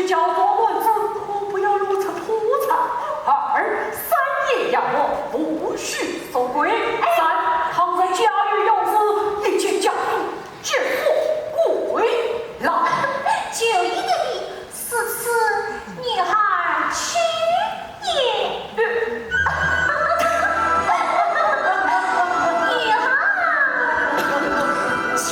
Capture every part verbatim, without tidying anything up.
叫做乱子，可不要乱出破绽。二，三年养我，不许说鬼。三，倘若家有要事，立即将你解锁归来。就依你的，如此女孩去也。女孩去。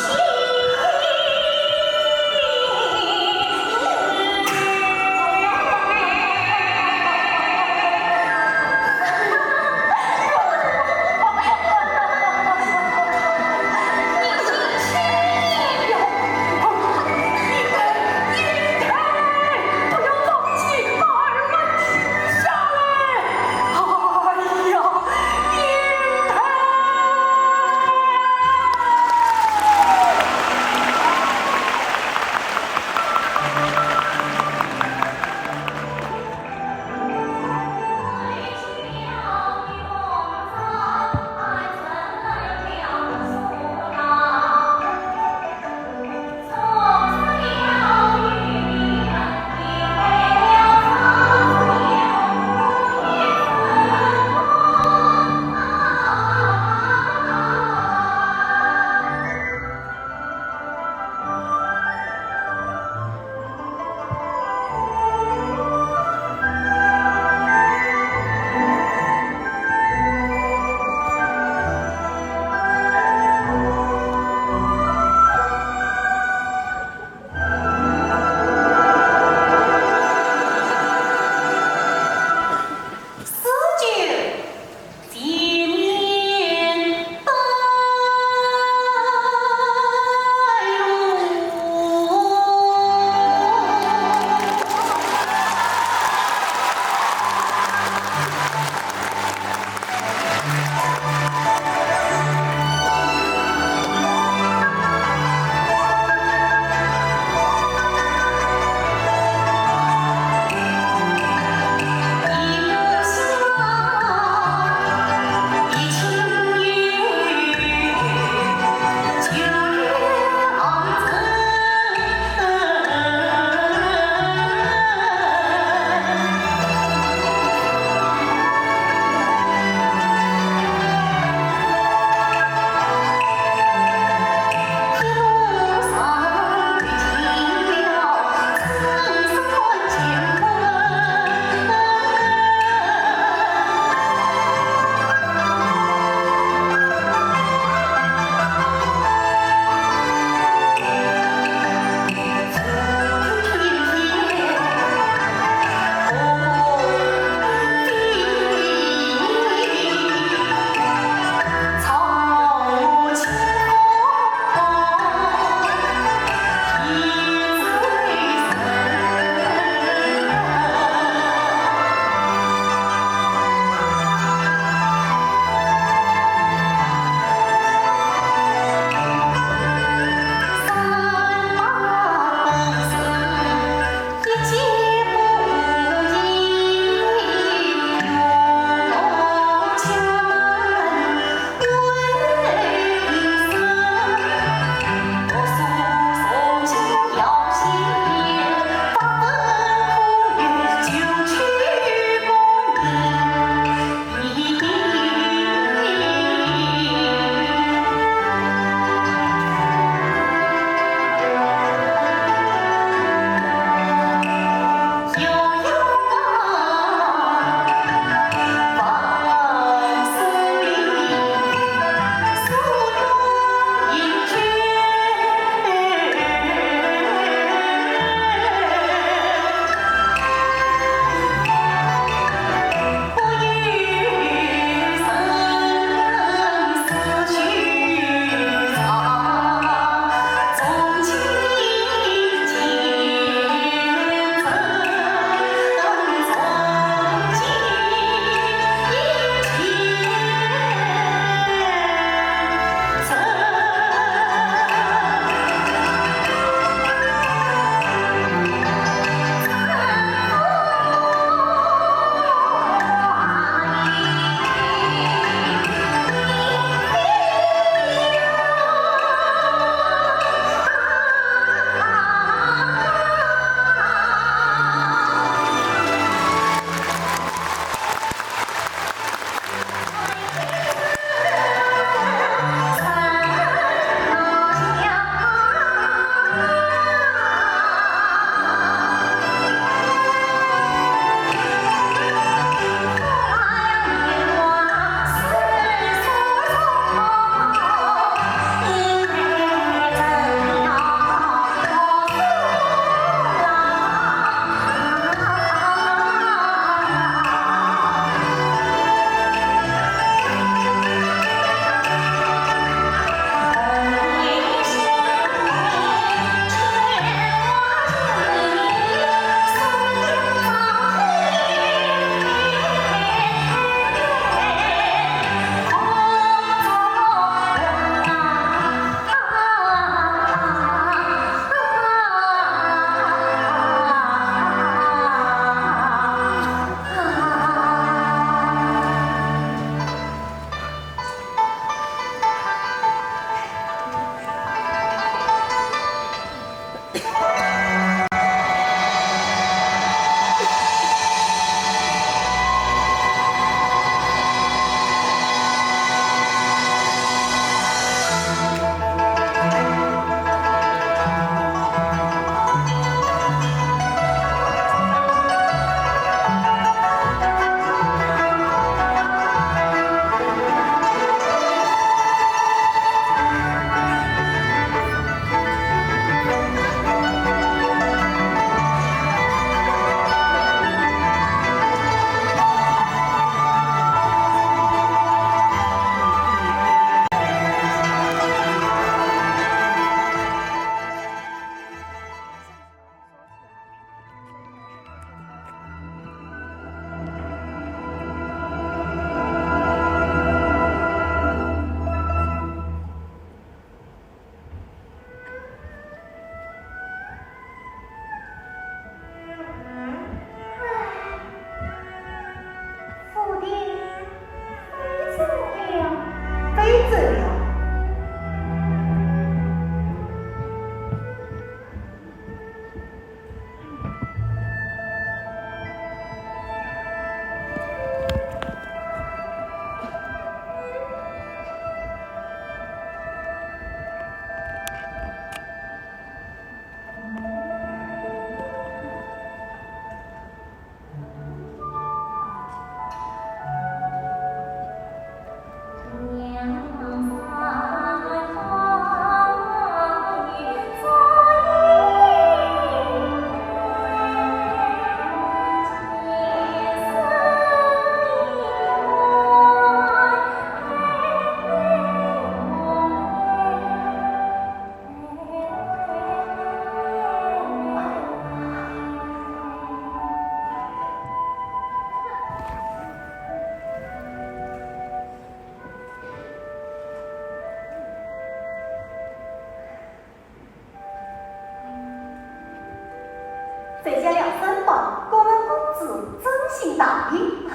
这下梁山伯，敢问公子尊姓大名？不敢，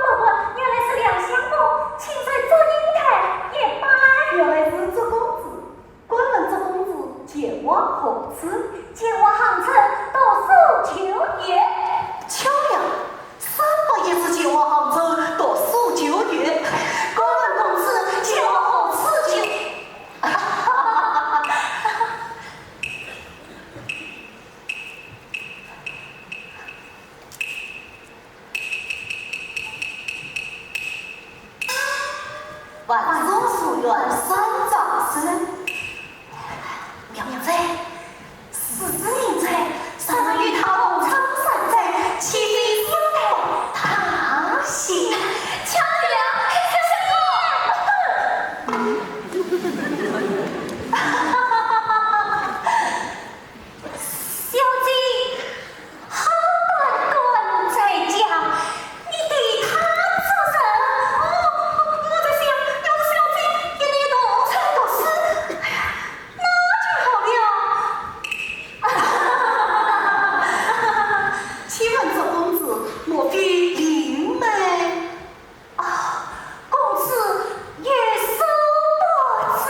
不敢，原来是梁相公，请在祝英台一拜。原来是祝公子，敢问祝公子前往何处？前往杭州读书求学。巧了，山伯也是前往杭州读书求学，敢问公子前往何处求？ 万松书院三丈深。妙哉，此时莺翠尚未与他同窗山寨，岂非伤透他心？巧了，巧了。小姐， 好端端在讲，你对他做甚？哦，我在想，要是小姐与你同窗读书，哎呀，那就好了。请问祝公子，莫非林妹？ 啊，公子有所不知。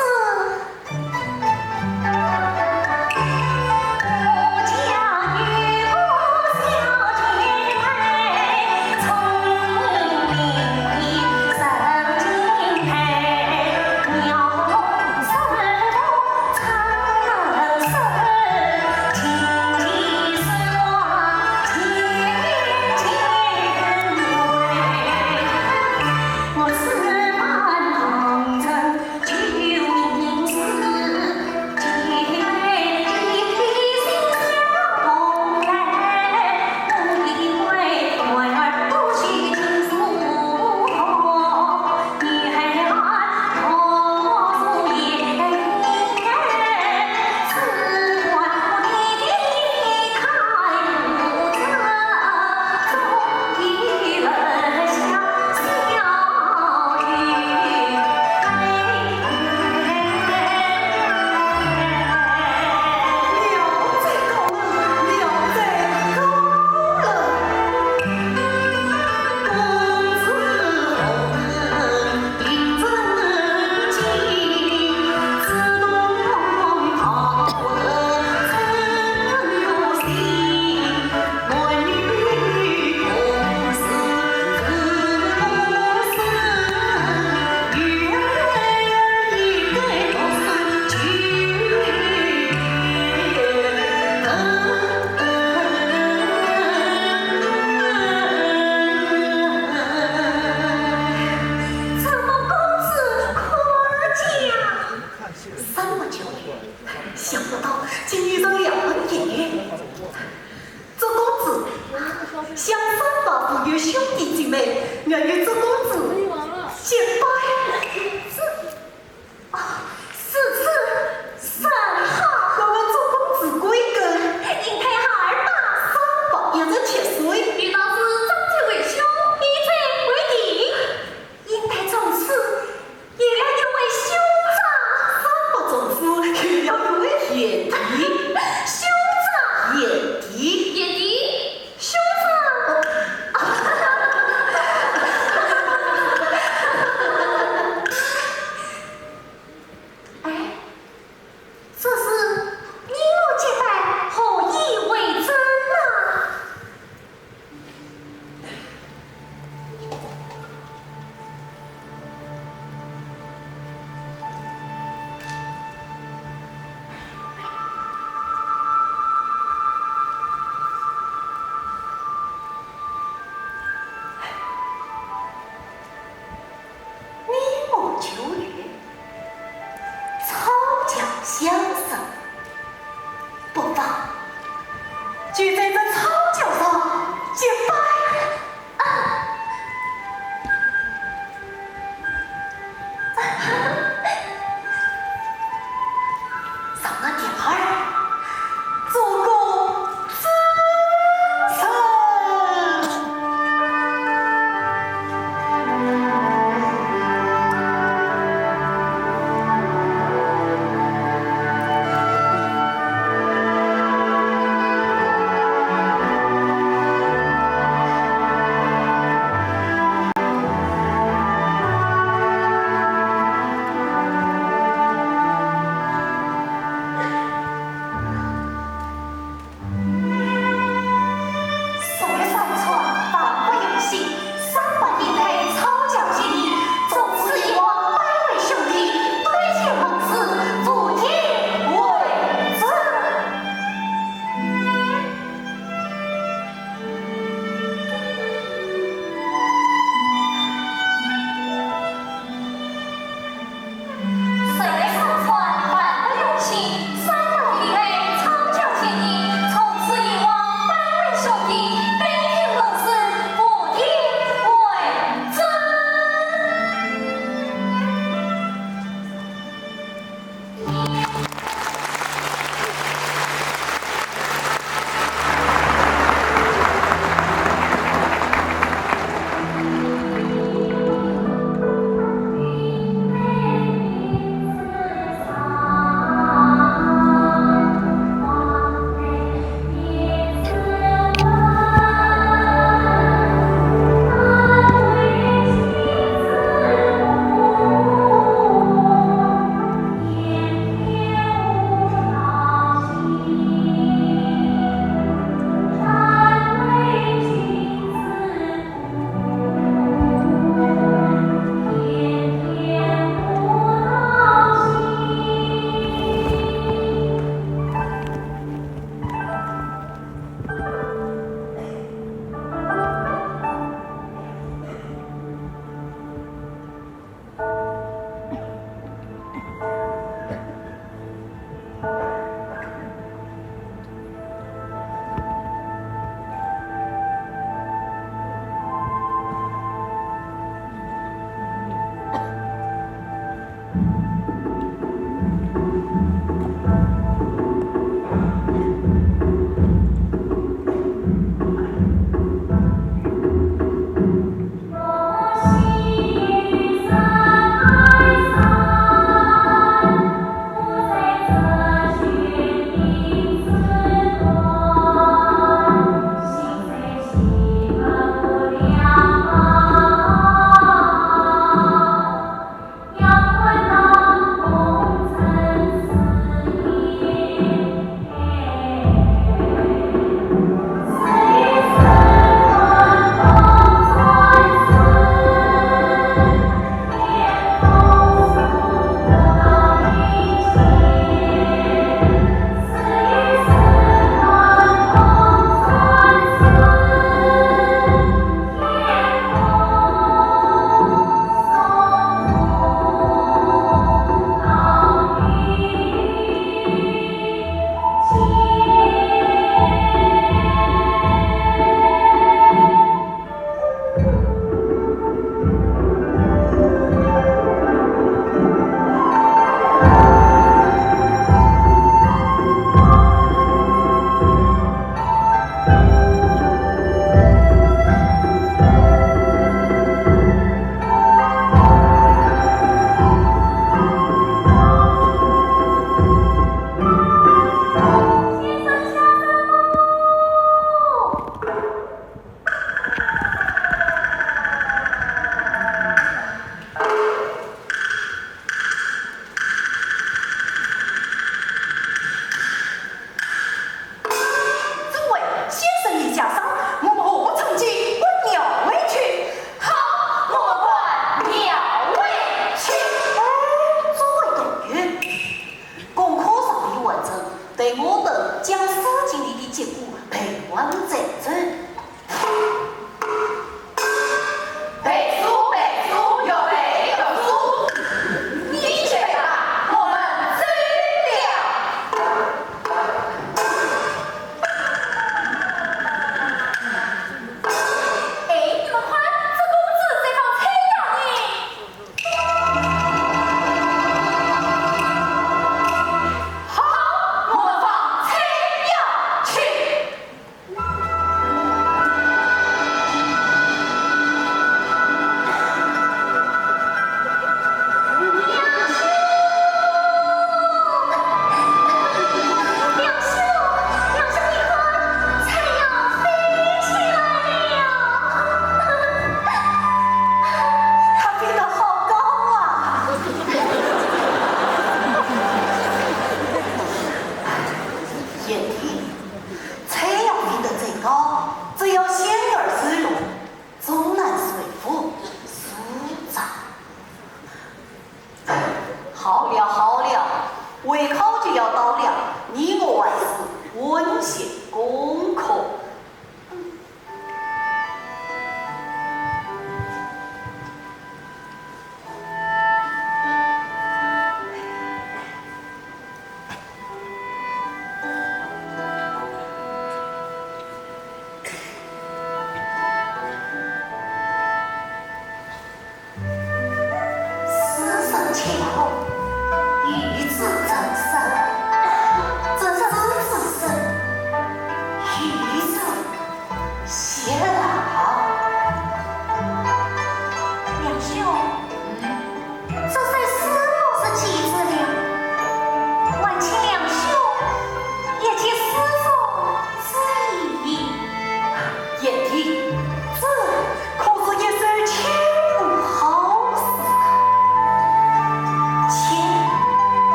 祝公子夸奖。 三不九，想不到竟遇上良人。祝公子，想三伯无有兄弟姊妹，愿与祝公子结拜。啊，如此甚好。敢问祝公子贵庚？莺台二八。三伯一十七岁。有道是长幼为兄，幼幼为弟。 莺台中书，有了一位兄长。三伯中书，有了一位贤弟。兄长。贤弟。贤弟。兄长。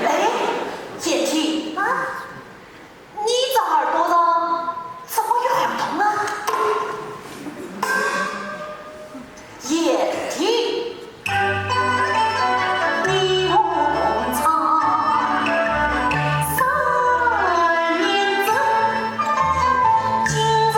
哎，贤弟啊，你这耳朵上怎么有耳洞啊？贤弟，你我同窗三年整，今日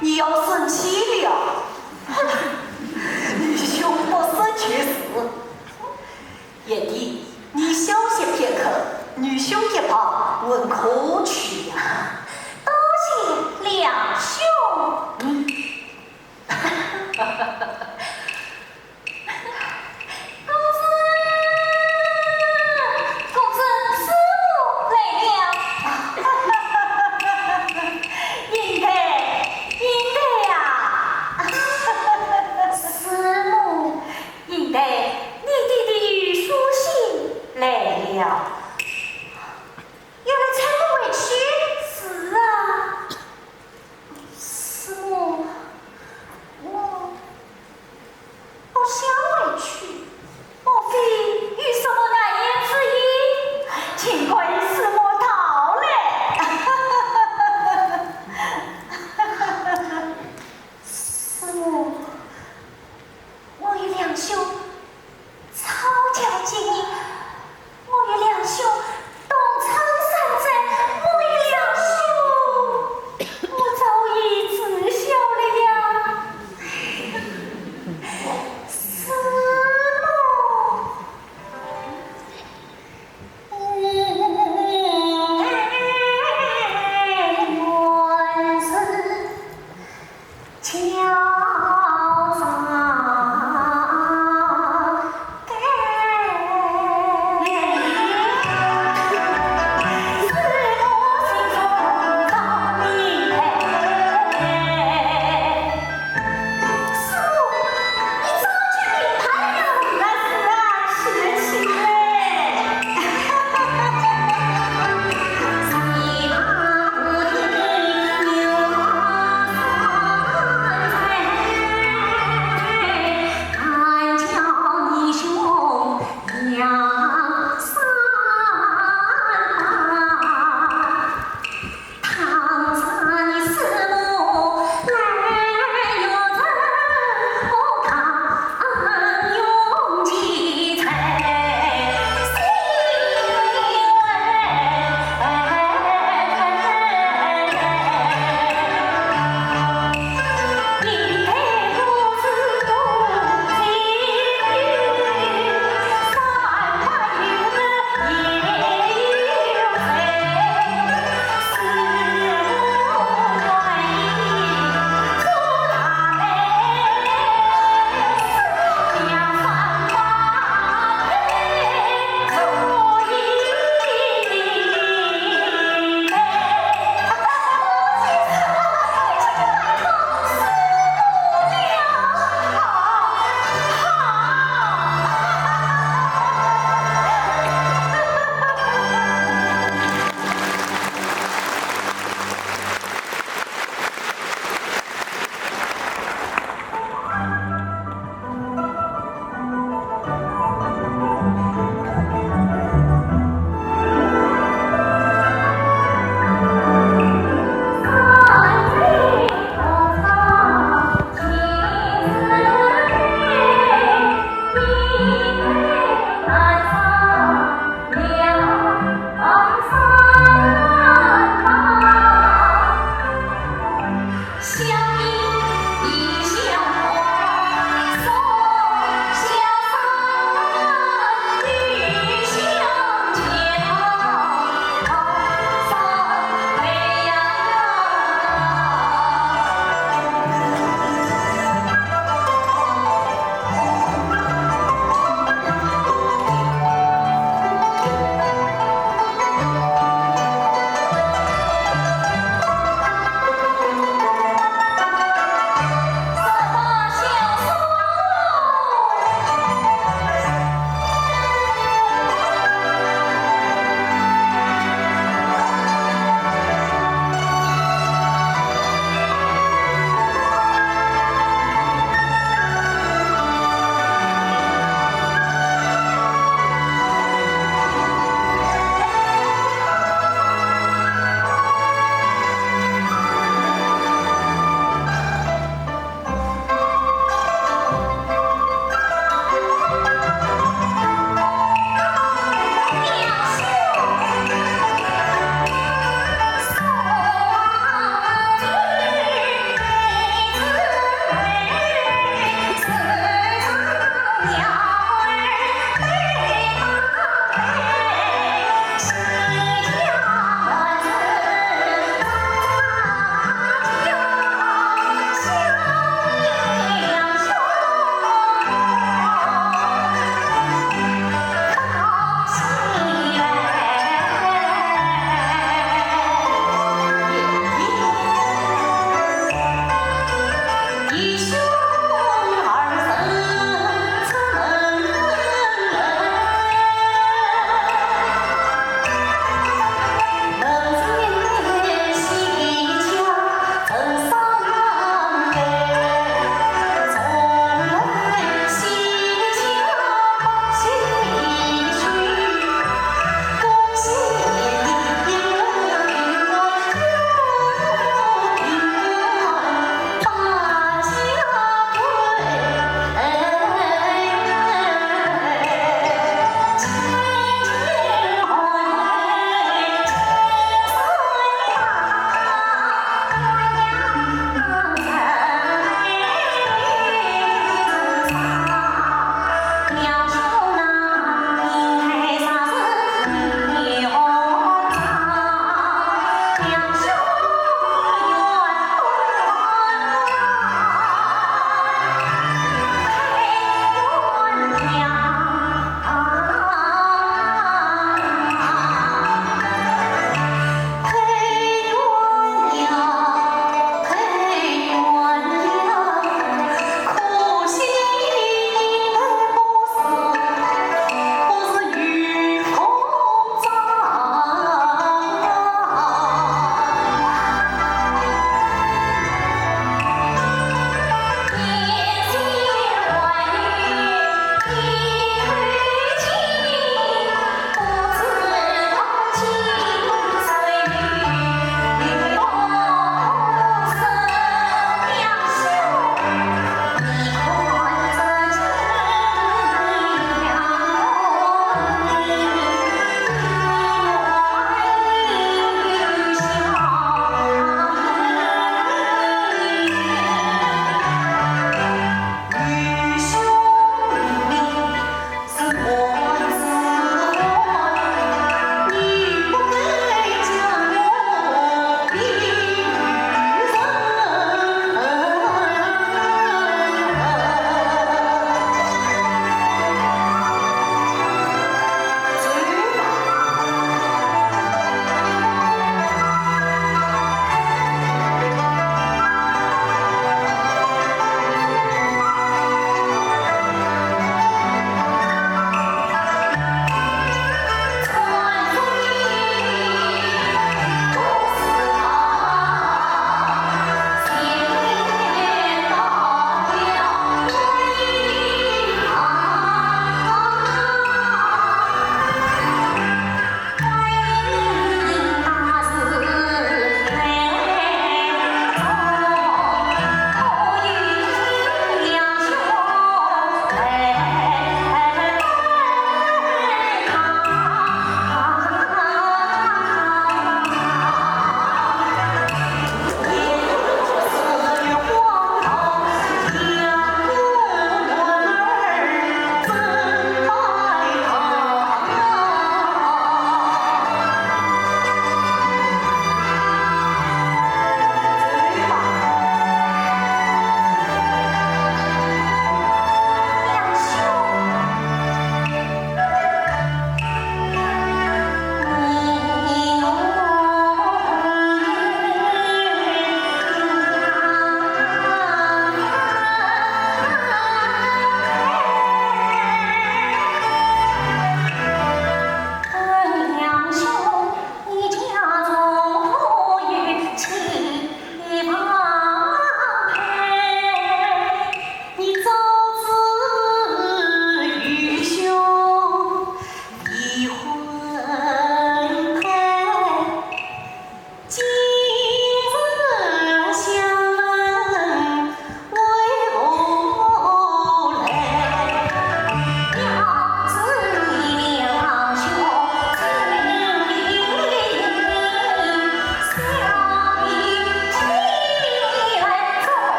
你要生气了？女兄不生气事。贤弟，你小歇片刻，女兄一旁问可去呀。多谢梁兄。嗯。 公子，公子，师母来了。英台，英台呀！师母。英台，你爹爹书信来了。 有人催我回去。是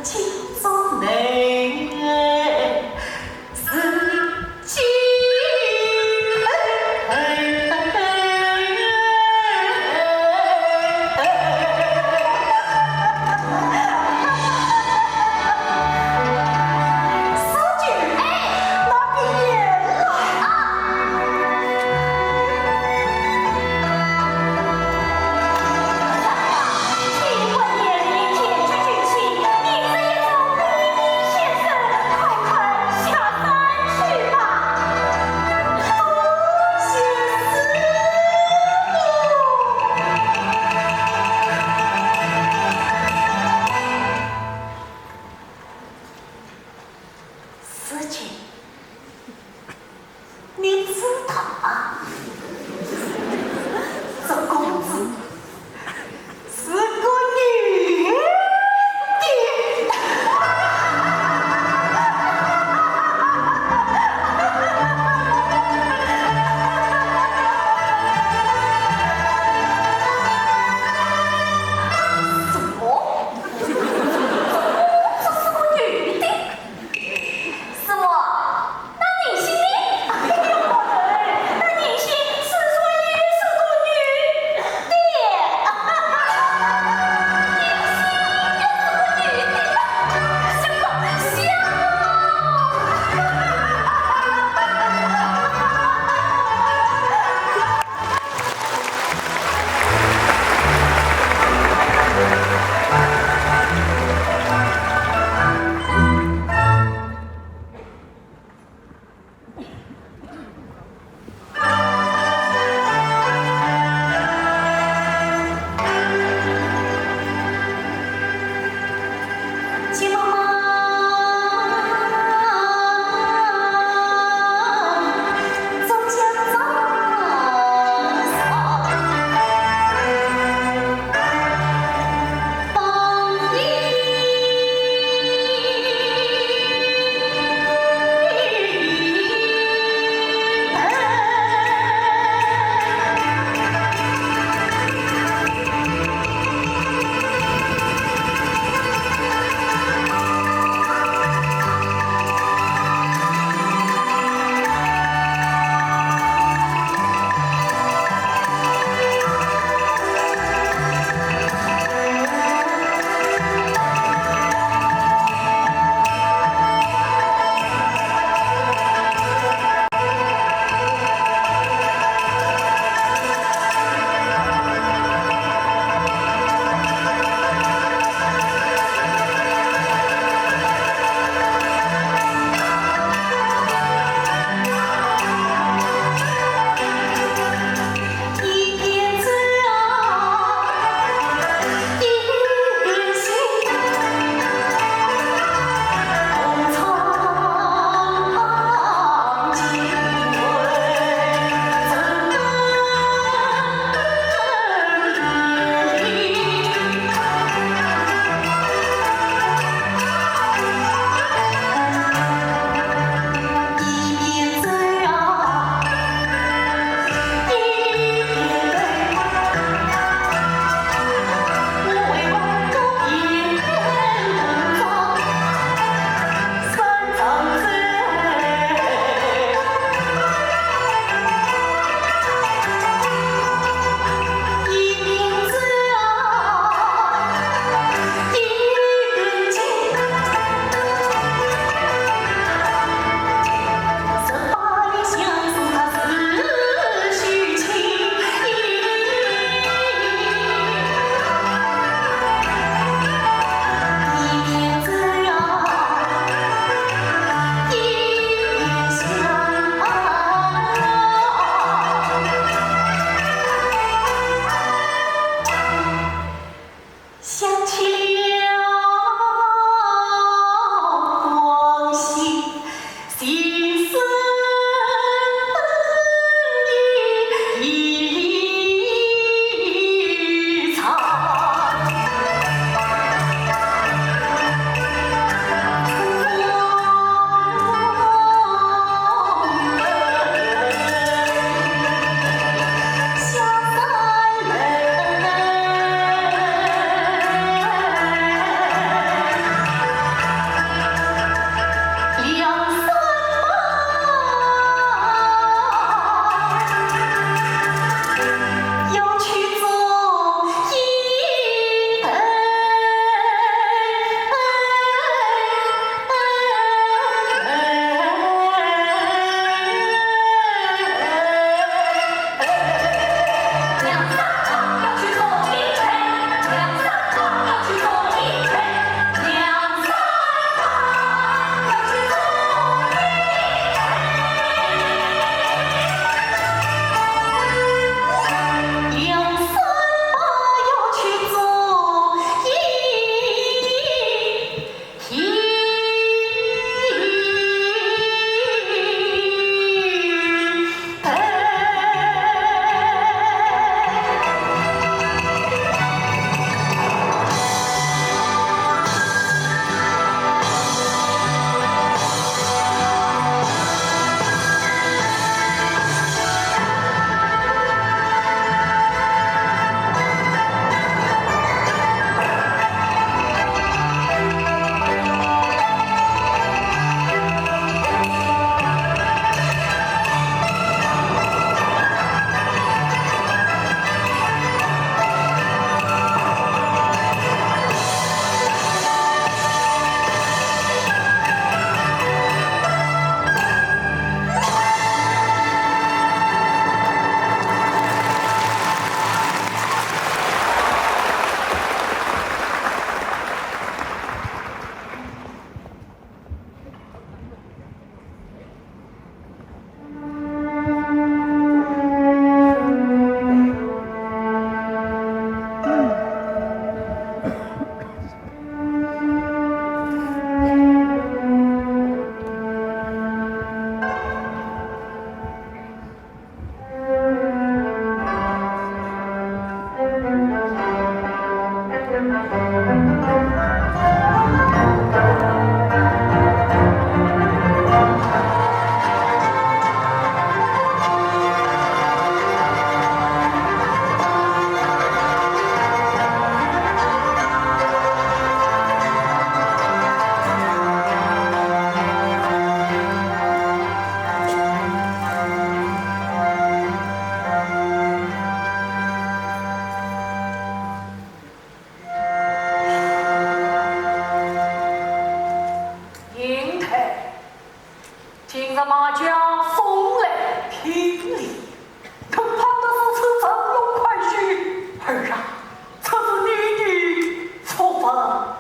心中难自己。苏俊，哎，拿笔来啊！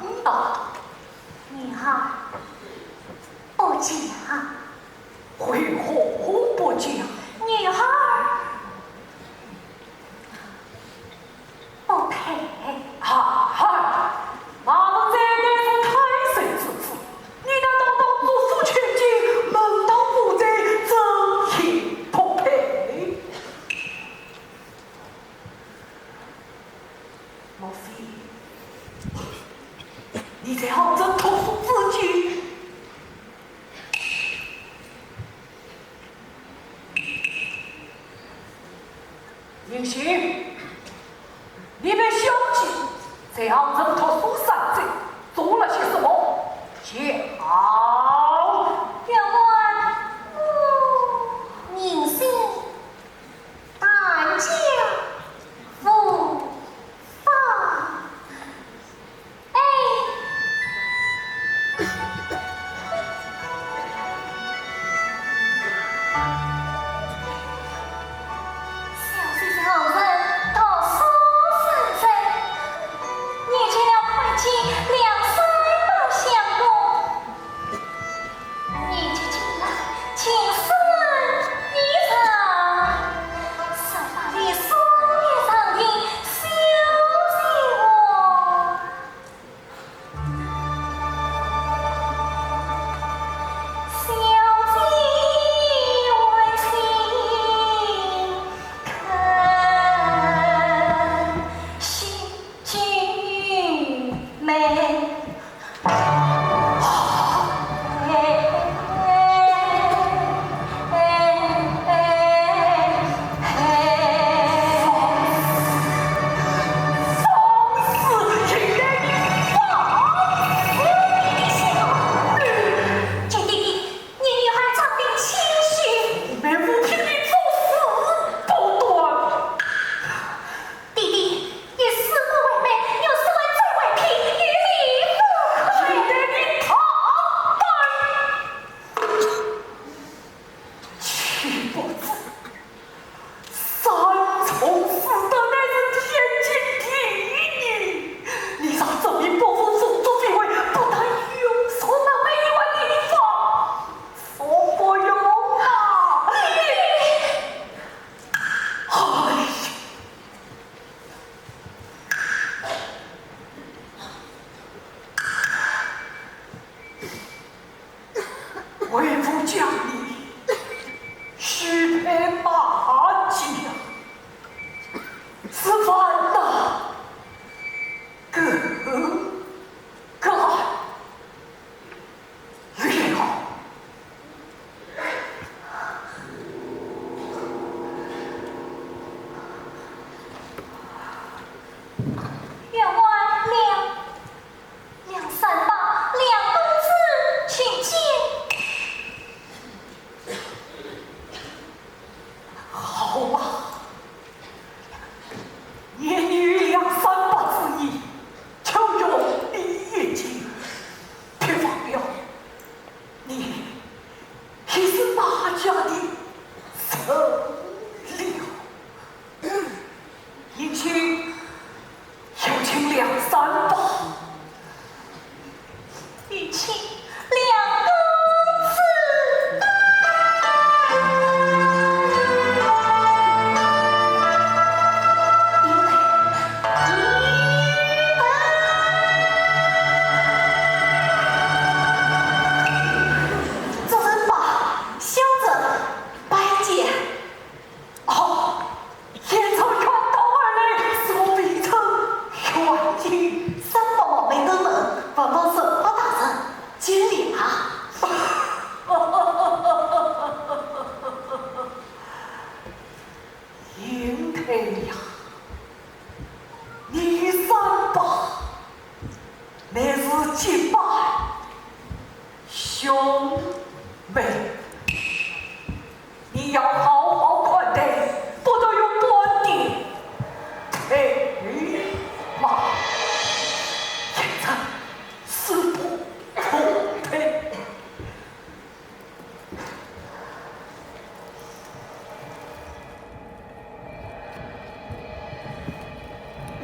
嗯呐。女儿不嫁。为何不嫁？女儿不配。哈哈，马文才乃是太岁之子，你那当当做父千金，门当户对，怎也不配？ 莫非你在杭州读书之间，银杏，你们小姐在杭州读书三载，做了些什么？讲。员外，我，银杏 但讲无妨。哎，小姐在杭州读书三载，年纪了快将两三百相公。 年纪轻了，情深意长，三百里双眼长亭，小姐我，小姐为情肯许 九妹。姐弟弟，你女儿长得清秀，妹夫拼命做事不断。 弟弟，你死我为媒，又死为最为聘，与理不亏。你大胆！岂不知三从四德乃是天经地义，你若执迷不悟，胡作非为，不但有辱那美丽的地方，还不容啊！哎呀！ 为父将你许配马家，是万难更改了。 员外，梁，梁山伯，梁公子，请见。好啊， 念你梁山伯之意，就容你一见。别忘了，你已是马家的人了。银杏，有请梁山伯。 有请梁公子。主人吧，小侄拜见。 哦，现在赶到而来，是我未曾远迎。山伯望梅登门，万望山伯大人见谅啊。银台呀，你与山伯乃是结拜兄妹。 你要好好款待，不得用半点退让。现在是不可退。 你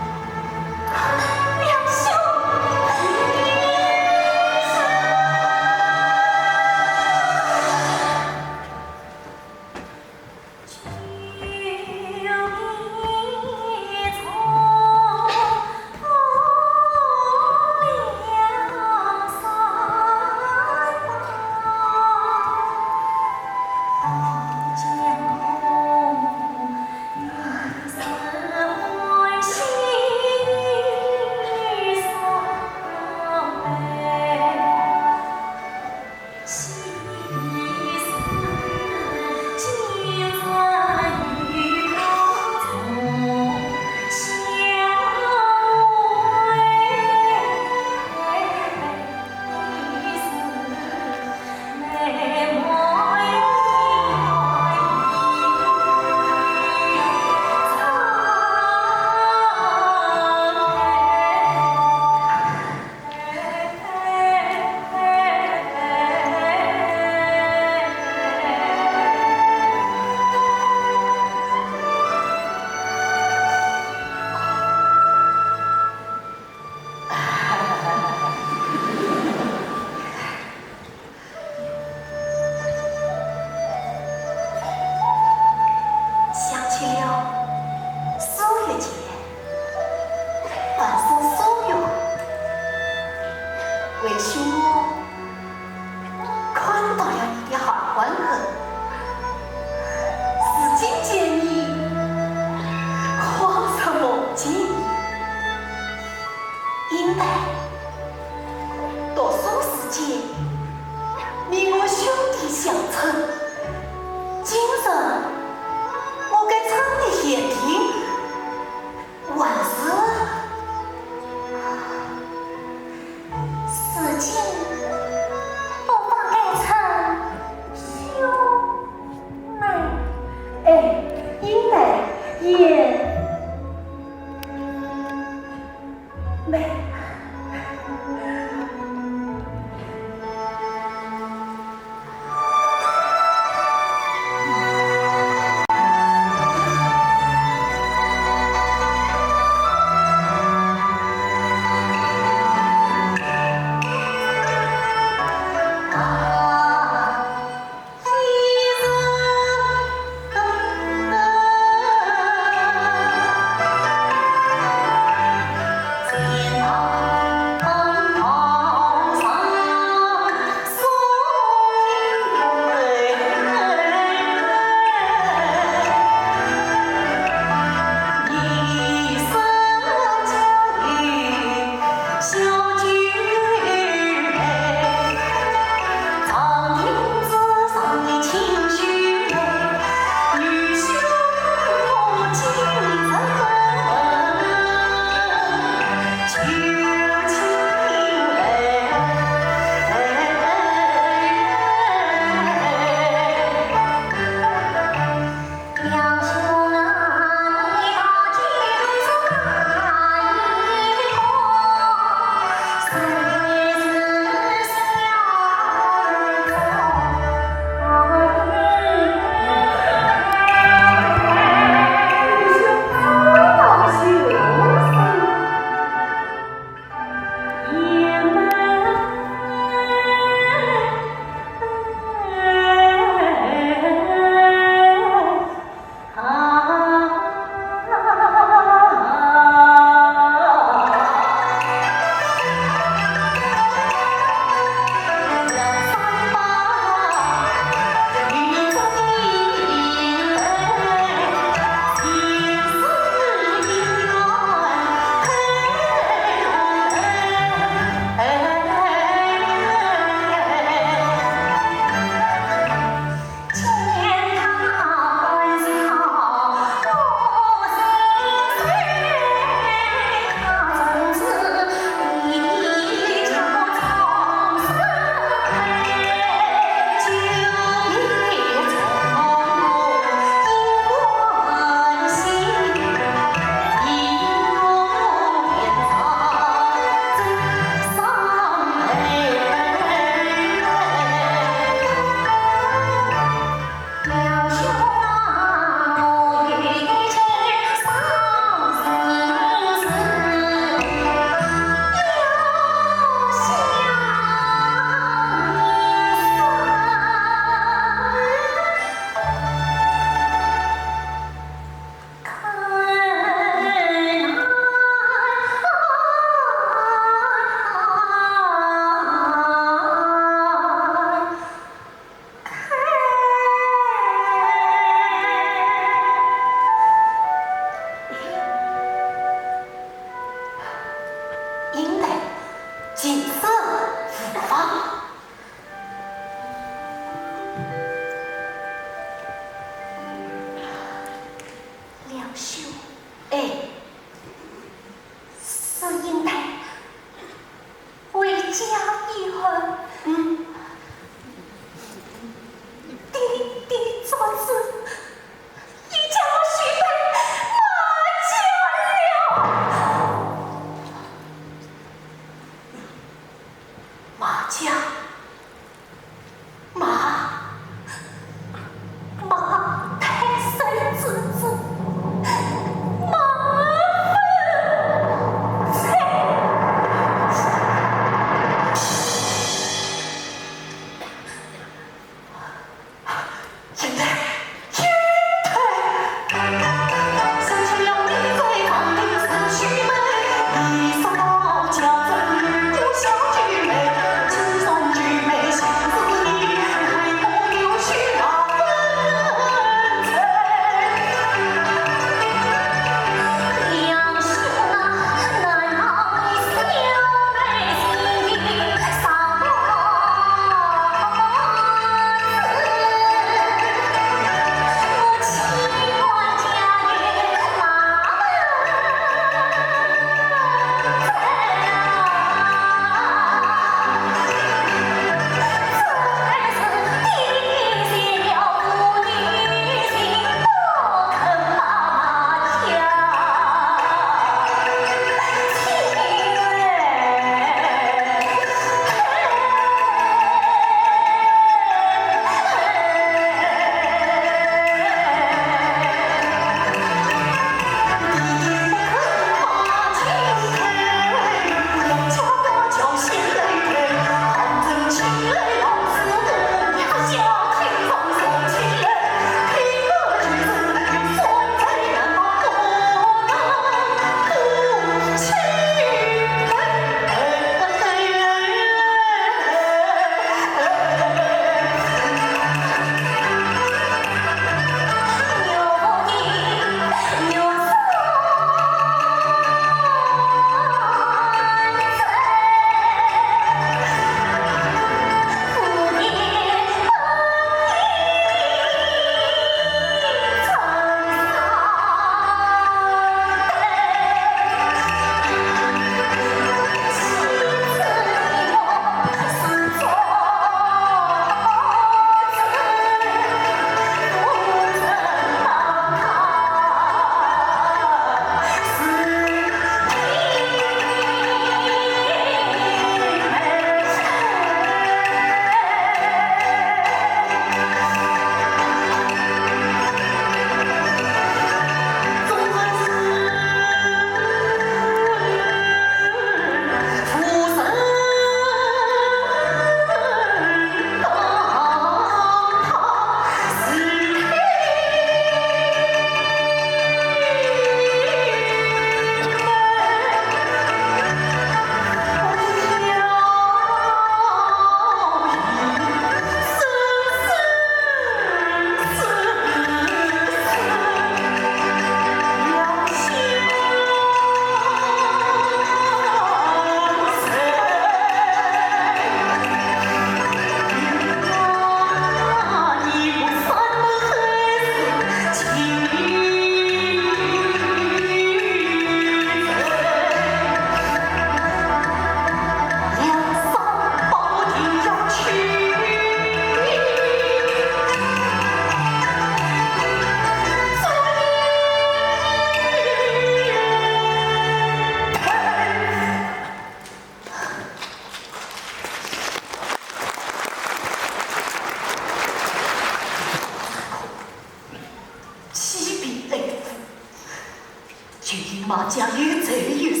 马家有罪有势，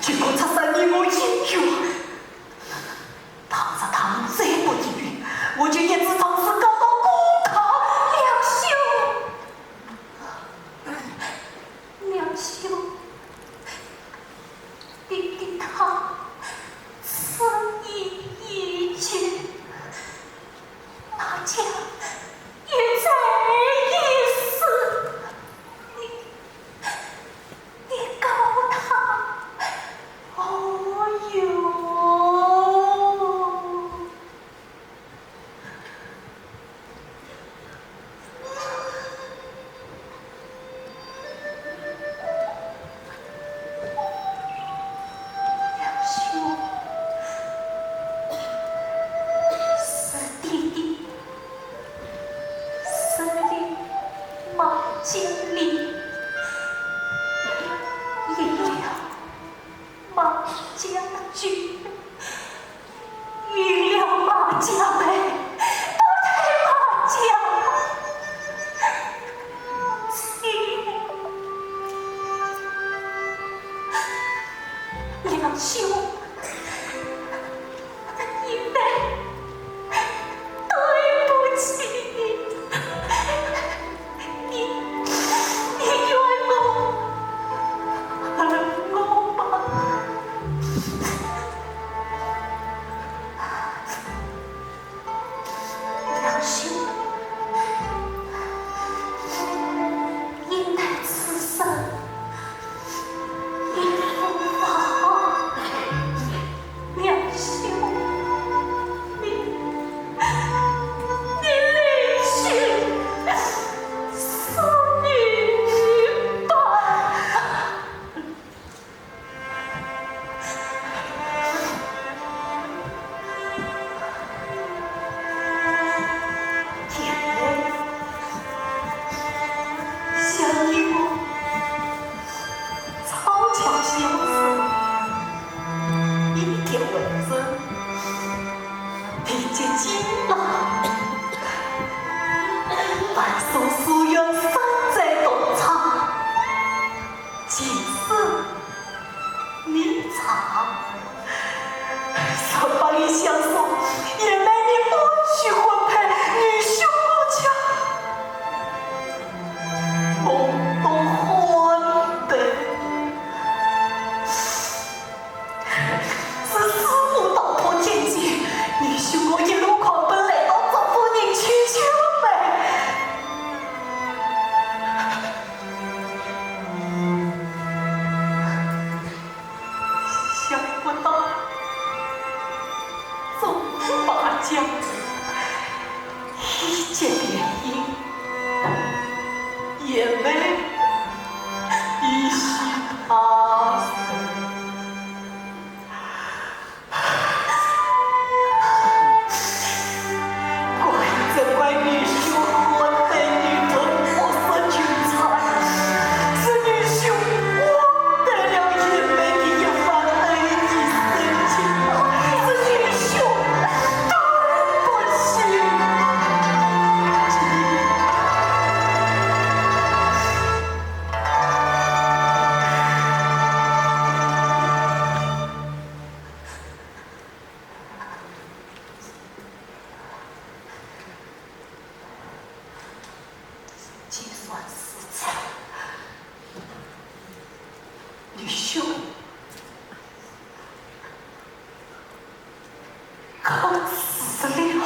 结果出手你我应允。倘若他们再不应允，我就一纸状书告到公堂。梁兄，梁兄，爹爹他出言已决，马家有罪有势，你 你告他何用？梁兄，是爹爹 是你马家里立了马家的军，立了马家碑，保卫马家。梁兄， 对不起你，你，你怨我，恨我吧。 梁兄，因待此生，你无法。梁兄，你，你离去是你吧。 情深意长，十八里相送，也没你欢喜婚配，女婿我家懵懂荒唐。 是师父道破天机，你许我一路狂奔来到祝福人求求媒。想不到，祝福马家 一结联姻，也没一息他人。怪这怪女婿，我对你们不是求财，是女婿，我对了也没你一番恩义深情，是女婿。 对不起。就算如此，你兄 告辞了。